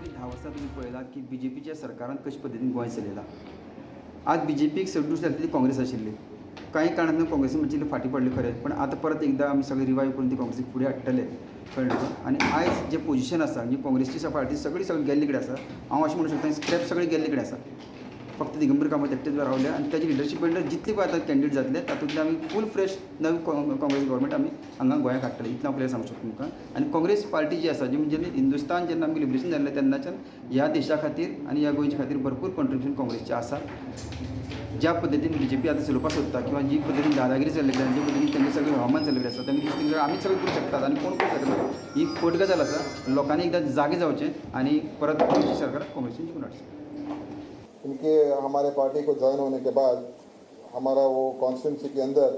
10 वर्सां तुमी पळयलां की बीजेपीच्या सरकारान कशे पद्दतीन गोंय चलयलां. आज बीजेपीक सड्यूस जाली ती काँग्रेस आशिल्ली. कांय कारणांतल्यान काँग्रेसीन मातशी फाटीं पडली खरें, पण आतां परत एकदां आमी सगळें रिवायव करून ती काँग्रेसीक फुडें हाडटले, कळ्ळें तुका? आनी आयज जें पोजिशन आसा, म्हणजे काँग्रेसची पार्टी सगळी सगळी गेल्ले कडेन आसा. हांव अशें म्हणूंक शकता, स्क्रॅप सगळी गेल्ले कडेन आसा. फक्त दिगंबर कामत एकटेच रावले आनी ताजी लिडरशीप म्हणल्यार जितली पळय आतां कॅन्डिडेट जातले, तातूंतले आमी फूल फ्रेश नवी काँग्रेस गव्हर्मेंट आमी हांगा गोंयाक हाडटले, इतलें हांव क्लियर सांगूंक शकता तुमकां. आनी काँग्रेस पार्टी जी आसा, जी म्हणजे हिंदुस्तान जेन्ना आमकां लिबरेशन जाल्लें तेन्नाच्यान ह्या देशा खातीर आनी ह्या गोंयच्या खातीर भरपूर कॉन्ट्रिब्युशन काँग्रेसचें आसा. ज्या पद्दतीन बीजेपी आतां चलोवपाक सोदता किंवा जी पद्दतीन दादागिरी चल्लेली आसा, जे पद्दतीन तेंचे सगळें हवामान चल्लेलें आसा, तेमी दिसता आमीच सगळें करूंक शकतात आनी कोण करूंक शकना. ही फट गजाल आसा. लोकांनी एकदां जागे जावचें आनी परत गोंयची सरकार काँग्रेसीन जिखून हाडचें. इनके हमारे पार्टी को ज्वाइन होने के बाद हमारा वो कॉन्स्टिट्यूंसी के अंदर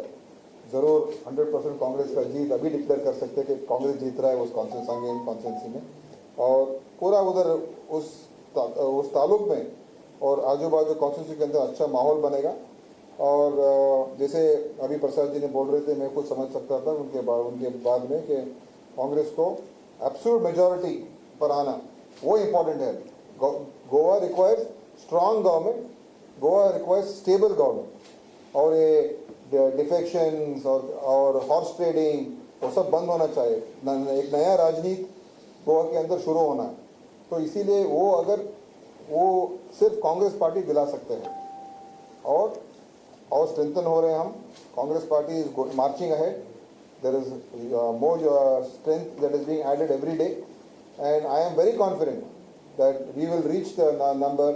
ज़रूर 100% कांग्रेस का जीत अभी डिक्लेयर कर सकते हैं कि कांग्रेस जीत रहा है उस कॉन्स्टिट्यूंसी, सांगें कॉन्स्टिट्यूंसी में और पूरा उधर उस तालुक में और आजू बाजू कॉन्स्टिट्यूंसी के अंदर अच्छा माहौल बनेगा. और जैसे अभी प्रसाद जी ने बोल रहे थे, मैं कुछ समझ सकता था उनके बाद में कि कांग्रेस को एब्सोल्यूट मेजोरिटी पर आना वो इम्पोर्टेंट है. Goa requires strong government. Goa requires stable government. और ये डिफेक्शंस और हॉर्स ट्रेडिंग, वो सब बंद होना चाहिए. एक नया राजनीति गोवा के अंदर शुरू होना है, तो इसीलिए वो अगर वो सिर्फ कांग्रेस पार्टी दिला सकते हैं और स्ट्रेंथन हो रहे हैं हम. Congress Party is marching ahead. There is more strength that is being added every day and I am very confident that we will reach the number,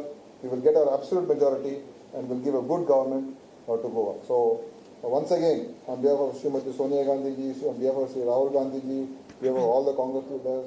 we will get our absolute majority and will give a good government to Goa. So once again, on behalf of Srimati Sonia Gandhi ji, on behalf of Sri Rahul Gandhi ji, on behalf of all the Congress leaders,